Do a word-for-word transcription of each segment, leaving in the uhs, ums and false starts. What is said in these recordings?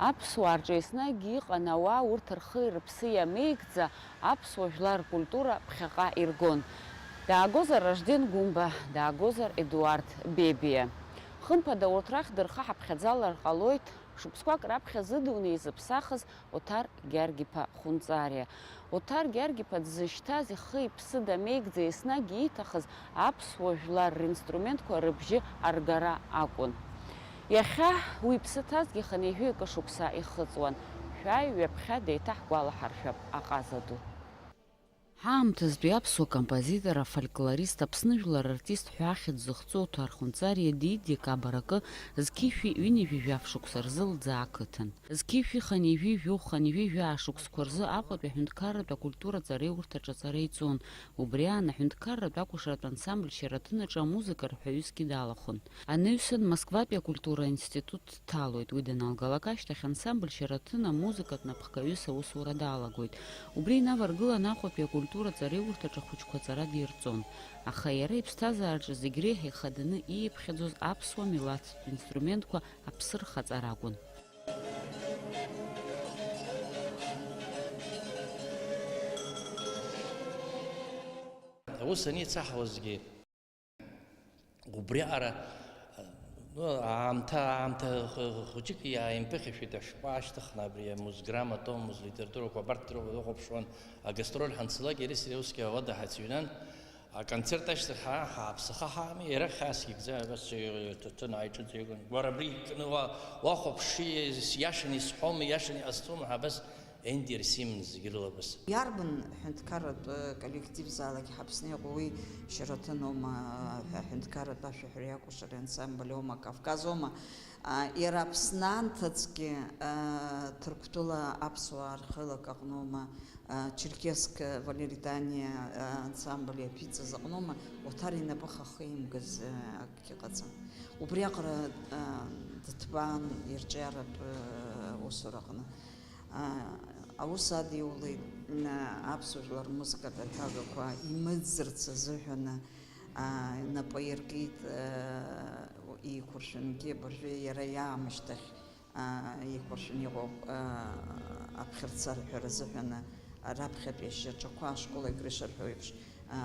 Аԥсуаа рҿы еснагь иҟан ауаа, урҭ рхи рыԥси иамеигӡа, аԥсуа жәлар ркультура ԥхьаҟа иргон. Даагозар Ражден Гәымба, даагозар Едуард Бебиа. Хымԥада, урҭ рахь дырхаҳаԥхьаӡалар ҟалоит, шықәсқәак раԥхьа зыдунеи зыԥсахыз Оҭар Гьаргь-иԥа Хәынҵариа. Оҭар Гьаргь-иԥа дзышьҭаз, ихы-иԥсы дамеигӡа еснагь ииҭахыз аԥсуа жәлар ринструментқәа рыбжьы аргара акәын. Иахьа уи иԥсы ҭазгьы хынҩажәи акы шықәса ихыҵуан. Шәааи, ҩаԥхьа деиҭаҳгәалаҳаршәап аҟаза ду. Ҳаамҭазтәи аԥсуа композитор, афольклорист, Аԥсны жәлар артист ҳәа ахьӡ зыхҵоу Оҭар Хәынҵариа диит декабр акы, зқьи жәшәи ҩынҩажәи жәаф шықәса рзы лӡы ақыҭан. Зқьи жәшәи хынҩажәи жәохә, хынҩажәи жәаа шықәсқәа рзы Аҟәатәи аҳәынҭқарратә акультуратә ҵареи урҭ аҿы аҵара иҵон. Убри аан аҳәынҭқарратә акәашаратә ансамбль Шьараҭын аҿы амузыка рҳәаҩысгьы далахәын. Анаҩсан Москватәи акультура институт дҭалоит. Уи даналгалак ашьҭахь ансамбль Шьараҭын амузыкатә напхгаҩыс аусура далагоит. Убри инаваргылан Аҟәатәи акультура ҵареи урҭ аҿы ахәыҷқәа аҵара дирҵон. Аха иара иԥсҭазаараҿы зегь реиҳа ихаданы ииԥхьаӡоз аԥсуа милаҭтә инструментқәа аԥсы рхаҵара акәын. Аус аницаҳауазгьы, убриаҟара, ну, аамҭа, аамҭа х-, х-, хәыҷык иааимԥыхьашәеит ашәҟәы аашьҭыхны, абри амузграмма, атоммузыка, алитературақәа, абарҭ дры-, дрыхәаԥшуан, агастроль ҳанцалак, иареи сареи усгьы ауада ҳацыҩнан. Аконцерт ашьҭахь ҳа-, ҳааԥсаха ҳаами, иара хьаас игӡа, абас ҭаҭын ааиҿыҵигон. Уара абри икны уа-, уахәаԥши, иашаны исҳәома, иашаны иҟасҵома ҳәа абас аинтерес иман зегьы рыла абас. Иарбан ҳәынҭқарратә коллективзаалак Ҳаԥсны иҟоу, уи Шьараҭын аума, ҳәа ҳәынҭқарратә ашәаҳәареи акәашареи ансамбль аума, Кавказ аума, а, иара Аԥсны анҭыҵгьы, а, Ҭырқәтәыла аԥсуаа рхеилак аҟноума, а, Черкесск Валеритания, а, ансамбль иаԥиҵаз аҟноума, Оҭар инапы хахы имгаз, а, акгьы ыҟаӡам. Убриаҟара, а, дыҭбаан ирҿиаратә, а, усураҟны. А, аус адиулеит, а, аԥсуа жәлар рмузыкатә аҳәагақәа имыӡырц азыҳәаны, а, инапы аиркит, а, еиқәыршәангьы абыржәы иара иаамышьҭахь, а, еиқәыршәаны иҟоуп, а, аԥхьарца рҳәара азыҳәаны, а, раԥхьатәи ашьаҿақәа ашкол агрыша рҳәо еиԥш, а,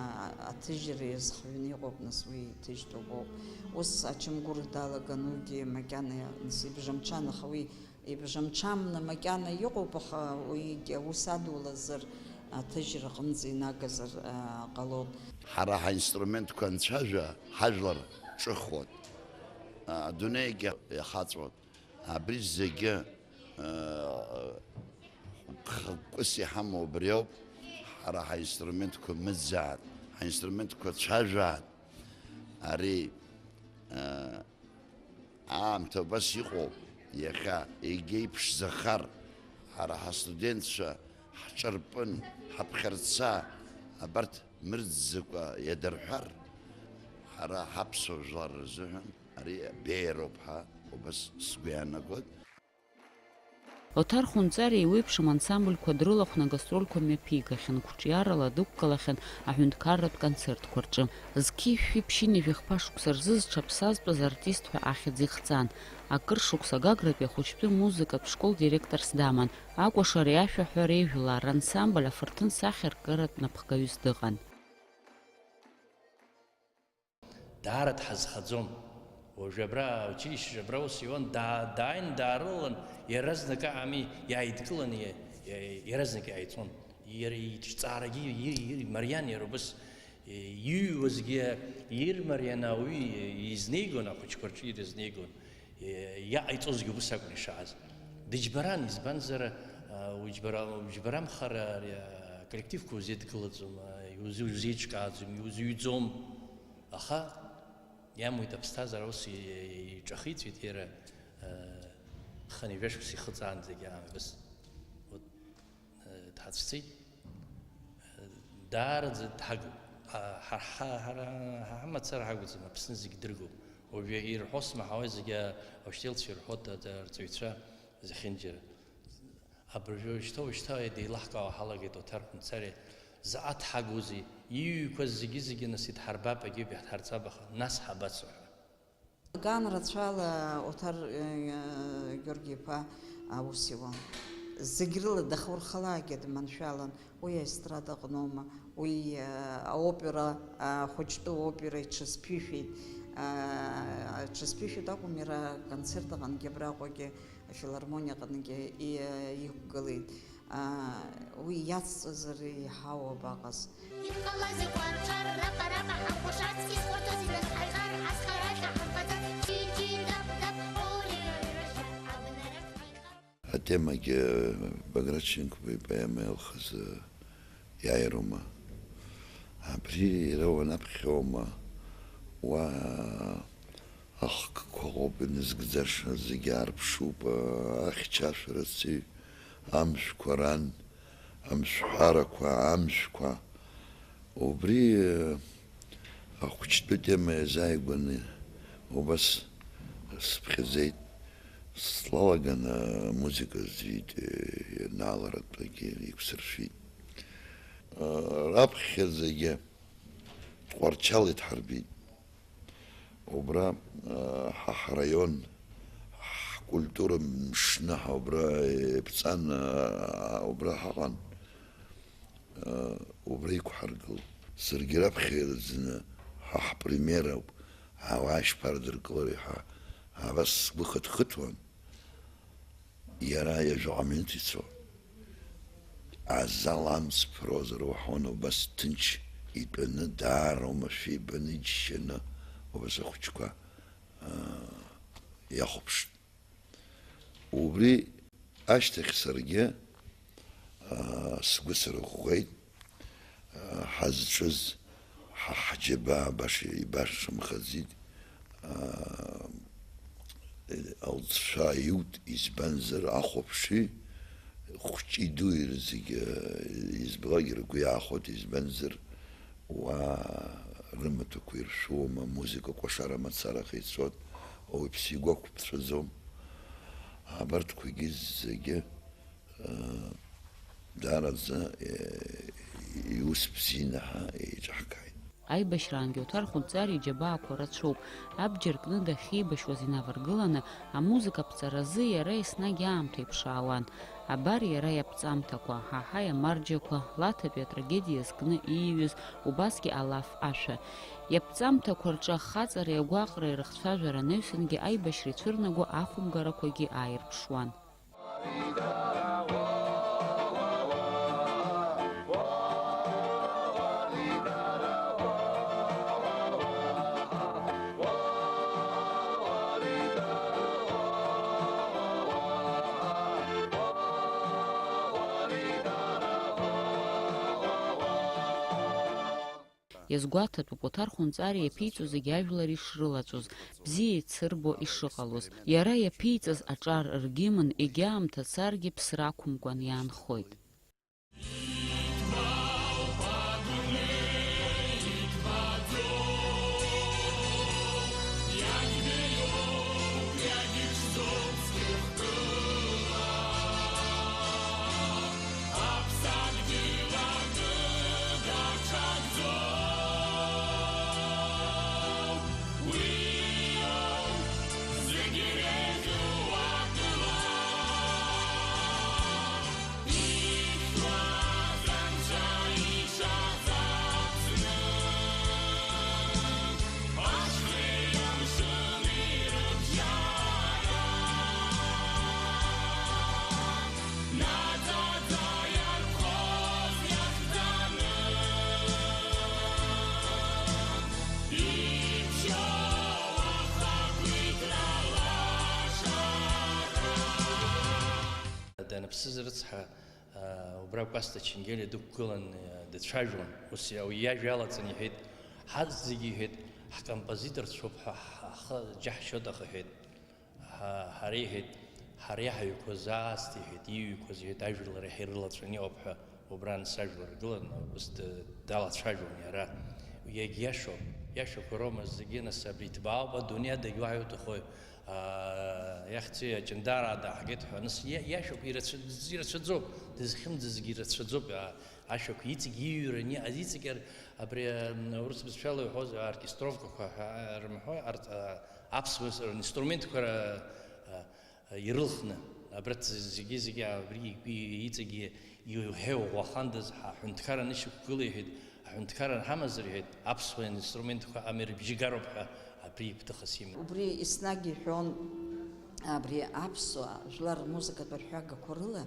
аҭыжьра иазхҩаны иҟоуп, нас уи иҭыжьтәуп ауп. Ус ачамгәыр далаган уигьы макьана, нас ибжамчан, аха уи ибжамчамны макьана иҟоуп, аха уигьы аус адулазар аҭыжьра аҟынӡа инагазар, а, ҟалоит. Ҳара ҳаинструментқәа анцәажәа, ҳажәлар ҿыхуан, а, адунеигьы иахаҵәон. Абри зегьы, э, хықәкыс иҳамоу убриоуп, ҳара ҳаинструментқәа мыӡаат, ҳаинструментқәа цәажәаат. Ари, э, аамҭа убас иҟоуп, иахьа егьа иԥшӡахар, ҳара ҳастудентцәа ҳҿырпын, ҳаԥхьарца, абарҭ мырӡӡакәа иадырҳәар, ҳара ҳаԥсуа жәлар рзыҳәан ари абеиароуп ҳәа убас сгәы иаанагоит. Оҭар Хәынҵариа еиуеиԥшым ансамбльқәа дрылахәны агастрольқәа мҩаԥигахьан, қәҿиарала дықәгылахьан аҳәынҭқарратә концертқәа рҿы. Зқьи жәшәи ԥшьынҩажәи хԥа шықәса рзы зҽаԥсазтәыз артист ҳәа ахьӡ ихҵан. Акыр шықәса Гагратәи ахәыҷтәы музыкатә школ директорс даман, акәашареи ашәаҳәареи жәлар рансамбль афырҭын сахьаркыратә напхгаҩыс дыҟан. Даара дҳазхаӡом. Уажәы абра, аучилишьчаҿы абра аус иуан, даа-, дааин даарылалан, иаразнак аами иааидкыланы иа-, иа-, иаразнак иааицон. Иара иҿҵаарагьы ир-, ир-, мариан иара убас, иҩуазгьы ирмариан ауаҩы изнеигон, ахәыҷқәа рҿы ирызнеигон. Иаҟаиҵозгьы убыс акәын ишааз. Дыџьбаран, избанзар, а, уџьбара-, уџьбарамхар, ари, а, коллективқәа узеидкылаӡом, а, иузи-, иузеиҿкааӡом, иузыҩӡом. Аха иамуит аԥсҭазаара, ус и-, и-, иҿахиҵәеит иара, а, хынҩажәа шықәса ихыҵаанӡагьы аамҭа. Вот. Дҳацәцеит. Даараӡа дҳагуп. Ҳа, ҳа, ҳа, ҳара, ҳа ҳамацара ҳакәӡам, Аԥсны зегь дыргоуп. Уажәы ирҳәо смаҳауеи зегьы, аушьҭелцәа ирҳәоит, а, арҵаҩцәа зехьынџьара. Абыржәы шьҭа-шьҭа деилаҳкаауа ҳалагеит Оҭар Хәынҵариа. Заҟа дҳагузеи, иҩқәаз зегьы-зегьы нас идҳарбап, егьиуп иаҳҭарҵап, аха нас ҳабацо ҳәа. Ган рацәала Оҭар, э, Георги-иԥа, аус иуан. Зегь рыла дахурхалаагьы дманшәалан, уи аестрада аҟноума, уи, а, аопера, а, ахәыҷтәы опера иҽазԥишәеит, а, иҽазԥишәеит акәым, иара аконцерт аҟынгьы абраҟагьы афилармониа аҟынгьы и-, иқәгылеит. Аа, уи иацҵазар иҳауа абаҟаз. Иҟалазеи уарҿар, раҟа-раҟа ҳамхәаша, аҵкьыс хәарҭоузеи нас ҳаиҟар, азхара ахьаҳамбаӡац, ҷи-ҷи, дап-дап, оли, рышьа, абнарахь ҳаиҟар. Атемагьы Баграт Шьынқәба ипоема Илхазы иааирума? Абри иара уанаԥхьоума? Уа Ахкқәа ыҟоуп инызкӡаша, зегьы аарԥшуп, ахьчашәара ацеҩ, амшәқәа ран, амшәҳәарақәа, амшәқәа. Убри, э, ахәыҷтәы тема иазааигәаны убас сыԥхьаӡеит. Слалаган, амузыка зҩит, э, ианааларатәгьы иқәсыршәит. Э, раԥхьаӡагьы Тҟәарчал идҳарбеит. Убра, а, ҳа ҳраион, ҳкультура мшны ҳа убра иаԥҵан, а, убра ҳаҟан. А, убра иқәҳаргылт. Саргьы раԥхьа ирӡны ҳа ҳпремиероуп, ауаа ишԥардыркылари ҳәа абас сгәы хыҭхыҭуан. Иара ҩажәаҟа минуҭ ицо, азал амҵ ԥыруазар уаҳауан, убас ҭынч итәаны, даара оумашәа ибаны, иџьшьаны, убас ахәыҷқәа, аа, иахәаԥшт. Убри ашьҭахь саргьы, аа, сгәы сырӷәӷәеит. Ҳазҿыз ҳа ҳџьабаа баша ибашамхаӡеит, алҵшәа иут, избанзар, ахәаԥши хәҷи дуи рзегьы, избалакгьы ргәы иаахәоит, избанзар, уа рымаҭәақәа иршәуама, амузыка кәашара мацараха ицоит, ауаҩԥсы игәы ақәԥҵәаӡом. Абарҭқәагьы зегьы Даараӡа, е, иус бзианы ҳа еиҿаҳкааит. Аибашьраангьы Оҭар Хәынҵариа иџьабаақәа рацәоуп. Абџьар кны дахьеибашьуаз инаваргыланы, амузыка аԥҵаразы иара еснагь аамҭа иԥшаауан. Абар иара иаԥҵамҭақәа, ҳаҳаи амарџьақәа, Лаҭатәи атрагедиа зкны ииҩыз, убасгьы алаф ашәа. Иаԥҵамҭақәа рҿы ахаҵареи агәаҟреи рыхцәажәара анаҩсангьы аибашьра ицәырнаго ахәымгарақәагьы ааирԥшуан. Иазгәаҭатәуп, Оҭар Хәынҵариа иаԥиҵо зегьы ажәлар ишрылаҵәоз, бзиа ицырбо ишыҟалоз. Иара иаԥиҵаз аҿар ргимн егьаамҭа царгьы ԥсра ақәымкәан иаанхоит. Даныԥсыз рыцҳа, убра Кәасҭа Ченгелиа дықәгылан, дцәажәон. Ус уи иажәа иалаҵан иҳәеит, ҳарҭ зегьы, иҳәеит, ҳкомпозиторцәоуп ҳәа ҳхы џьаҳшьоит, аха, иҳәеит, Ҳа-, ҳара, иҳәеит, ҳара иаҳаҩқәаз аасҭа, иҳәеит, иҩқәаз, иҳәеит, ажәлар иаҳа ирылаҵәаны иҟоуп ҳәа, убра аныс ажәлар ргылан, ус д-, далацәажәон иара. Иагьиашоуп, иашақәа роума зегьы, нас абри иҭбаауп, адунеи адагь уаҳа иуҭахуи, аа, иахьӡи аҷандараа дааҳгеит ҳәа, нас иа-, иашоуп, ирацәа-, ирацәаӡоуп, дызхьымӡазгьы ирацәаӡоуп, аа, ашәақәа иҵегь ииҩраны иҟаз, иҵегь ар-, абри, м, урыс бызшәала иҳәоз аоркестровкақәа ҳәа рымҳәои, арҭ, а, аԥсуа с-, ринструментқәа ра-, а, а, ирылхны, Абарҭ зегьы-зегьы абри игәы иҵегьы иуҳәа иӷәӷәахандаз, ҳа аҳәынҭқарра анышьақәгыла, иҳәеит, аҳәынҭқарра анҳамаз, рҳәеит, аԥсуа инструментқәа амҩабжьыгароуп ҳәа абри гәҭыхас иман. Убри еснагь иҳәон, абри аԥсуа жәлар рмузыкатә арҳәагақәа рыла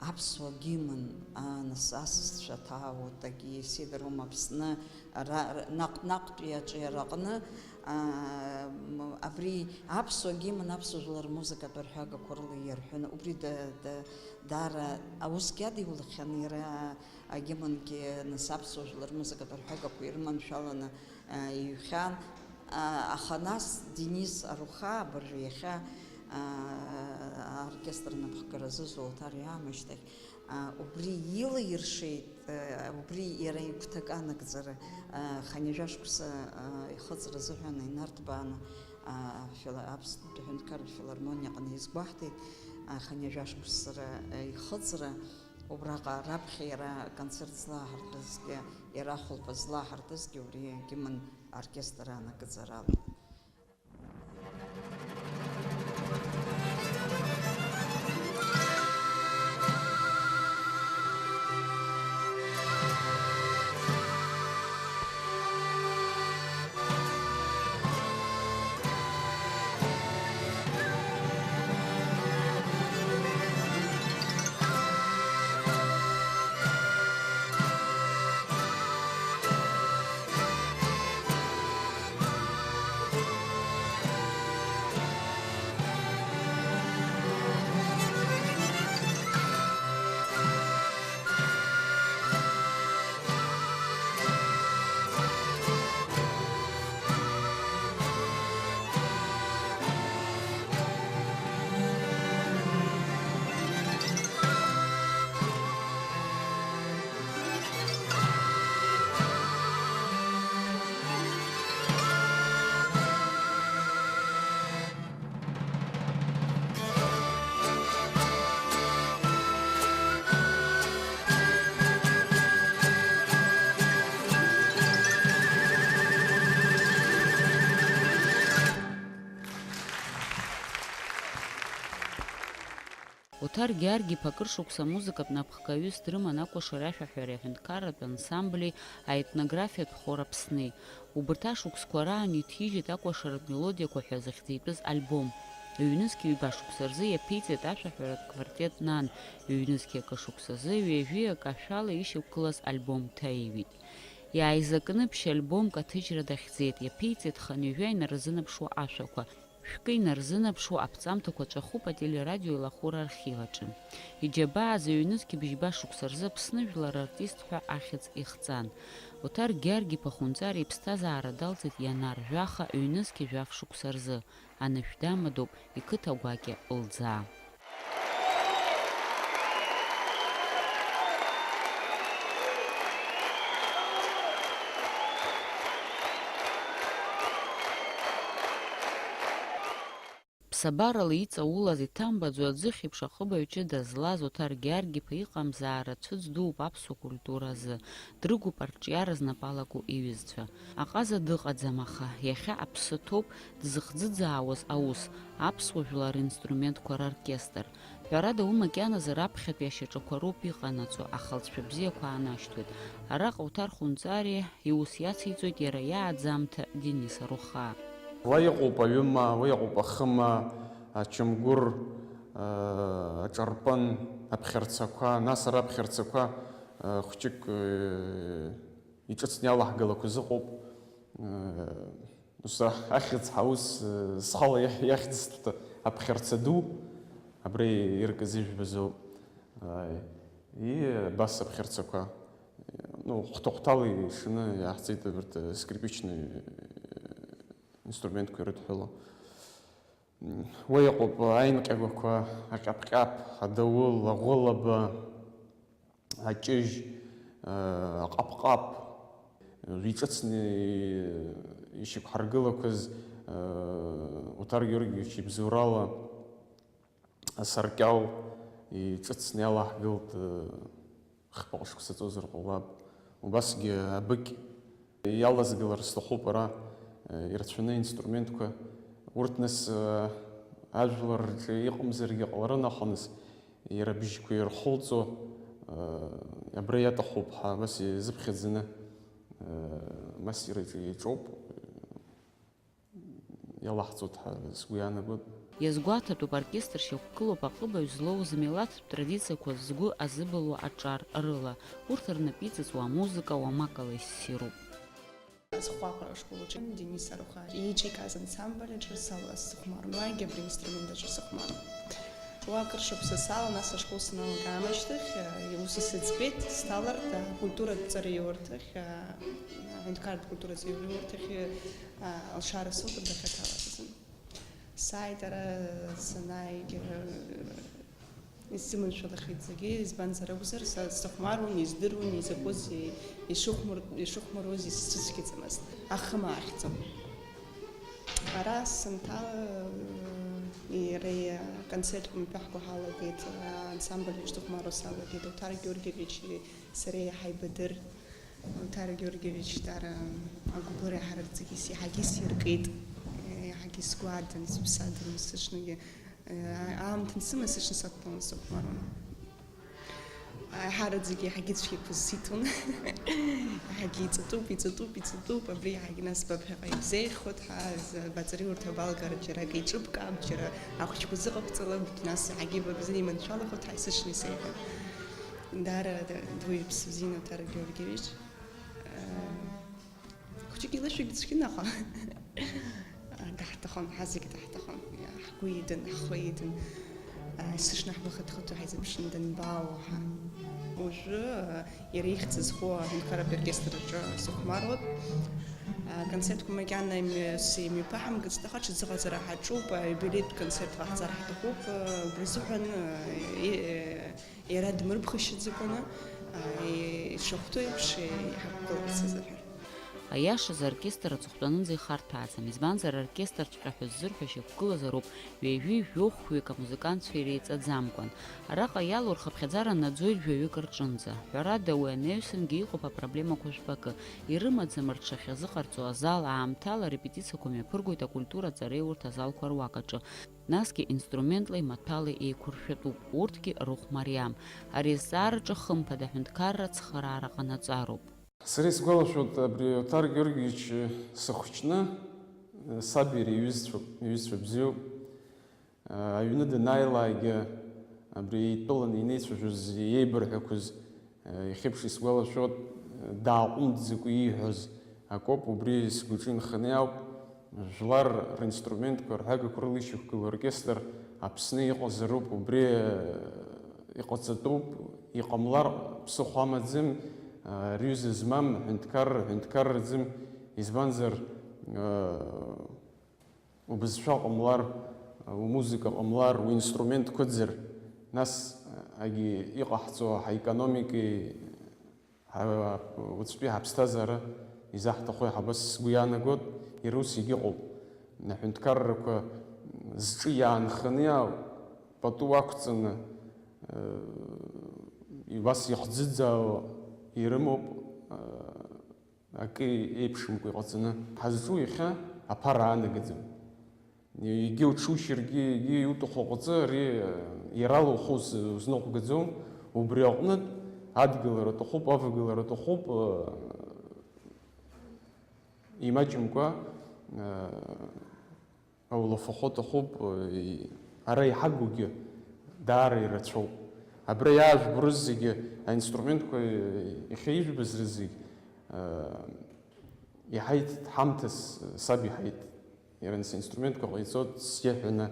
аԥсуа гимн, а, нас асасцәа ҭаауеит, акгьы сидыруам Аԥсны, ара, ра-, наҟ-, наҟтәи аҿиараҟны, аа, м, абри аԥсуа гимн аԥсуа жәлар рмузыкатә арҳәагақәа рыла иарҳәон. Убри да-, да-, даара аусгьы адиулахьан иара агимнгьы, нас аԥсуа жәлар рмузыкатә арҳәагақәа ирыманшәаланы, аа, иҩхьан. Аа, аха нас Денис Арухаа абыржәы иахьа, аа, аоркестр анапхгаразы Золҭар иаамышьҭахь, аа, убри илаиршеит. Убри иара игәҭакы анагӡара, хынҩажәа шықәса ихыҵра азыҳәан инарҭбааны, афила-, Аԥснытәи аҳәынҭқарратә филармониаҟны иазгәаҳҭеит, хынҩажәа шықәсра ихыҵра, убраҟа раԥхьа иара аконцерт злаҳартызгьы, иара ахәылԥаз злаҳартызгьы убри агимн оркестр анагӡарала. Оҭар Георги-иԥа акыр шықәса амузыкатә напхгаҩыс дрыман акәашареи ашәаҳәареи аҳәынҭқарратә ансамбли аетнографиатә хор Аԥсни. Убырҭ ашықәсқәа раан иҭижьит акәашаратә мелодиақәа ҳәа зыхьӡ итәыз альбом. Ҩнызқь ҩба шықәса рзы иаԥиҵеит ашәаҳәаратә квартет Нан, ҩнызқь акы шықәсазы ҩажәи акы ашәала ишьақәгылаз альбом ҭаиҩит. Иааизакны ԥшь-альбомк аҭыжьра дахьӡеит, иаԥиҵеит хынҩажәа инарзынаԥшуа ашәақәа. Шәкы инарзынаԥшуа аԥҵамҭақәа ҵәахуп ателерадио еилахәыра архив аҿы. Иџьабаа азы ҩнызқь бжьба шықәса рзы Аԥсны жәлар артист ҳәа ахьӡ ихҵан. Оҭар Георги-иԥа Хәынҵариа иԥсҭазаара далҵит ианаржәаха ҩнызқь жәаф шықәса рзы, анышә дамадоуп, иқыҭа гәакьа лӡаа. Ԥсабарала иҵаулаз иҭамбаӡо аӡыхь еиԥш аҟыбаҩ ҷыда злаз Оҭар Георги-иԥа иҟамзаара цәыӡ дууп аԥсуа культура азы, дрыгуп арҿиара знапалаку иҩызцәа. Аҟаза дыҟаӡам, аха иахьа аԥсы ҭоуп дзыхӡыӡаауаз аус, аԥсуа жәлар ринструментқәа роркестр. Ҳәарада, уи макьаназы раԥхьатәи ашьаҿақәа роуп иҟанаҵо, аха лҵшәа бзиақәа аанашьҭуеит. Араҟа Оҭар Хәынҵариа иус иациҵоит иара иааӡамҭа Денис Арухаа. Уа иҟоуп аҩыма, уа иҟоуп ахыма, ачамгәыр, аҿарпын, аԥхьарцақәа, нас ара аԥхьарцақәа, хәҷык, иҿыцны иалаҳгалақәаз ыҟоуп. Ус ахьӡ ҳаус, схала иахь-, иахьӡысҭа аԥхьарца ду, абра иркыз ижәбазоуп. Ааи. И, абас аԥхьарцақәа. Ну, хәҭа-хәҭала ишаны иаҳҵеит абарҭ, скрипичный инструментқәа ирыдҳәалоу. Уа иҟоуп аинҟьагақәа, аҟьаԥ-ҟьаԥ, адаул, аӷәылаба, аҷыжь, аҟаԥ-ҟаԥ, иҿыцны ишьақәҳаргылақәаз, Оҭар Георгиевич ибзоурала асаркьал иҿыцны иалаҳгылт. Хԥа шықәса ҵуазар ҟалап. Убасгьы абыкь иалазгалар сҭахуп ара, ирацәаны инструментқәа. Урҭ нас, ажәлар рҿы иҟамзаргьы ҟаларын, аха нас иара абжьқәа ирхылҵо, абра иаҭахуп ҳәа абас изыԥхьаӡаны, массираҿы иаҿоуп, иалаҳҵоит ҳәа сгәы иаанагоит. Иазгәаҭатәуп, оркестр шьақәгылоуп аҟыбаҩ злоу, змилаҭтә традициақәа згәы азыбылуа аҿар рыла. Урҭ рнапы иҵыҵуа амузыка уамакала иссируп. Азхәаҟра ашкол аҿы Денис Аруха иеиҿикааз ансамбль аҿы сала сыхәмаруан, уигьы абри аинструмент аҿы сыхәмаруан. Уа акыр шықәса салан, нас ашкол саналга аамышьҭахь, э, ус исыӡбеит, сҭаларҭа акультуратә ҵараиурҭахь, э, аҳәынҭқарратә культуратә ҵараиурҭахь, э, алшара сылҭо дахьаҭалаз азын. Сааит ара, санааигь, э, Исзыманшәалахеит зегьы, избанзар акәзар, са сыхәмаруан, издыруан, изакәыз, ишыхәмар-, ишыхәмаруаз исцәыцәгьаӡамызт, ахымаа ахьӡын. Ара санҭала, иара иконцерт ҳәа ҳалагеит, ансамбль аҿы дыхәмаруа салагеит, Оҭар Георгиевичи сареи ҳаибадыр. Оҭар Георгиевич дара агәыблыра иаҳараӡак ис-, иаҳагьы сиркит, иаҳагьы сгәы адын, сыԥсы адын, сыҽныгьы. Аамҭа ансымаз сыҽны сақәтәаны сыхәмаруан. Аиҳараӡак иаҳагьы цәгьақәа сиҭон. Иаҳагьы иҵатәуп, иҵатәуп, иҵатәуп, абри иаҳагьы нас баԥхьаҟа ибзеиӷьхоит ҳәа, баҵареи урҭ абалгара џьара акы иҿыбкаап, џьара ахәыҷқәа зыҟабҵалап, нас иаҳагьы ба бзиа иманшәалахоит ҳәа исыҽны исеиҳәон. Даара дуаҩы иԥсы бзиан Оҭар Георгиевич. Хәыҷык илышәагь цәгьан, аха даҳҭахын, ҳазегь даҳҭахын. Ҳгәы идын, ҳхы идын. Есышьҭахь ҳгәы хыҭ-хыҭуа ҳаизыԥшын данбаауа ҳәа. Уажәы иара ихьӡ зху аҳәынҭқарратә оркестр аҿы сыхәмаруеит. Аконцертқәа макьана имҩа-, имҩаԥаҳамгацт, аха ҽазыҟаҵара ҳаҿуп, аиубилеитә концерт ҟаҳҵар ҳҭахуп, убри азыҳәан, и-, Иара дмырԥхашьаӡакәаны, ишахәҭоу еиԥш, иҳақәгыларц азыҳәан. Аиашаз, аоркестр аҵыхәтәанынӡа ихарҭәааӡам, избанзар, аоркестрҵәҟьа ҳәа ззырҳәо шьақәгылазароуп, ҩажәи жәохәҩык амузыкантцәа иреиҵаӡамкәан. Араҟа иалоу рхыԥхьаӡара наӡоит жәаҩык рҿынӡа. Ҳәарада, уи анаҩсангьы иҟоуп апроблемақәа жәпакы. Ирымаӡам рҽахьазыҟарҵо азал, аамҭала арепетициақәа мҩаԥыргоит акультура аҵареи урҭ азалқәа руак аҿы. Насгьы инструментла имаҭәала еиқәыршәатәуп, урҭгьы рыхә мариам. Ари азҵаараҿы хымԥада аҳәынҭқарра ацхыраара ҟанаҵароуп. Сара исгәалашәоит, абри Оҭар Георгиевич сыхәҷны, саб иара иҩызцәоуп, иҩызцәа бзиоуп. Аҩны данааилаагьы абри еидтәаланы инеицәажәоз, иеибырҳәақәоз, Иахьеиԥш исгәалашәоит, дааҟәымҵӡакәа ииҳәоз акоуп, убри сгәаҿы инханы иауп, жәлар ринструментқәа рҳәагақәа рыла ишьақәгылоу оркестр Аԥсны иҟазароуп, убри иҟаҵатәуп, иҟамлар ԥсыхәа амаӡам, рҩыза змам ҳәынҭқарра ҳәынҭқарраӡам, избанзар, Убызшәа ҟамлар, умузыка ҟамлар, уинструмент қәыӡыр, нас, агьи иҟаҳҵо ҳаекономикеи, ҳа-, уаҵәтәи ҳаԥсҭазаара изаҳҭаху иаҳабас сгәы иаанагоит, иара ус егьыҟоуп. Аҳәынҭқаррақәа зҿы иаанханы иаау пату ақәҵаны, э, убас ихӡыӡаауа ирымоуп, э, Акы еиԥшымкәа иҟаҵаны. Ҳазҿу иахьа аԥара аанагаӡам. Егьи уҽушьыргьы, егьи иуҭаху ҟаҵа, ари, э, иара лухы уз-, узныҟәгаӡом. Убри аҟнытә адгылара аҭахуп, авагылара аҭахуп, э, имаҷымкәа, э, Аулафахәы аҭахуп, и-, ара иҳагугьы даара ирацәоуп. Абра иаажәбо рызегьы, аинструментқәа, иахьа ижәбаз рызегь, э, иҳаиҭеит ҳамҭас, саб иҳаиҭеит. Иара нас аинструментқәа ҟаиҵоит сиҳәаны,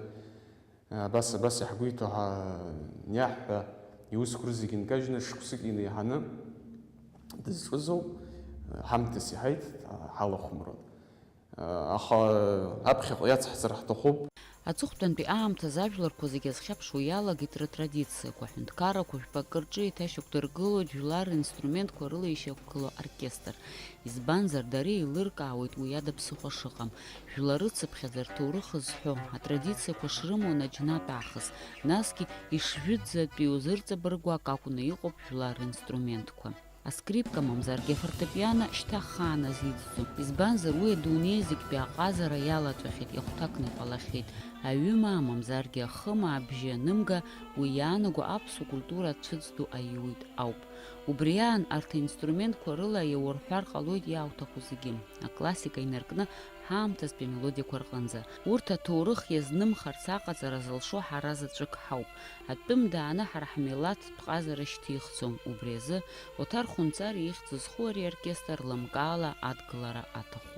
абас, абас иаҳгәеиҭо ҳа-, иаҳҳәа, иусқәа рызегь нкажьны шықәсык инеиҳаны дызҿыз ауп, ҳамҭас иҳаиҭеит, ҳалахәмаруан. Аха аԥхьаҟа иацҳҵар ҳҭахуп. Аҵыхәтәантәи аамҭазы ажәларқәа зегьы азхьаԥшуа иалагеит рытрадициақәа, аҳәынҭқаррақәа жәпакы рҿы еиҭашьақәдыргылоит жәлар ринструментқәа рыла ишьақәгылоу оркестр. Избанзар, дара еилыркаауеит уи ада ԥсыхәа шыҟам. Жәлар рыцыԥхьаӡа рҭоурых зҳәо, атрадициақәа шрымоу наџьнатә аахыс, насгьы ишжәытәӡатәиу зырҵабыргуа акы акәны иҟоуп жәлар ринструментқәа. Аскрипка мамзаргьы афортепиано шьҭа ахаан азиӡӡом, избанзар уи адунеи зегьтәи аҟазара иалаҵәахьеит, ихәҭакны иҟалахьеит. Аҩымаа мамзаргьы ахымаа абжьы анымга, уи иаанаго аԥсуа культура ацәыӡ ду аиуит ауп. Убри аан арҭ аинструментқәа рыла иаурҳәар ҟалоит иаауҭаху зегьы, аклассика инаркны ҳаамҭазтәи амелодиақәа рҟынӡа. Урҭ аҭоурых иазнымхарц аҟаҵара зылшо ҳара заҵәык ҳауп. Атәым дааны ҳара ҳмилаҭтә ҟазара шьҭихӡом, убри азы Оҭар Хәынҵар ихьӡ зху ари аоркестр лымкаала адгылара аҭахуп.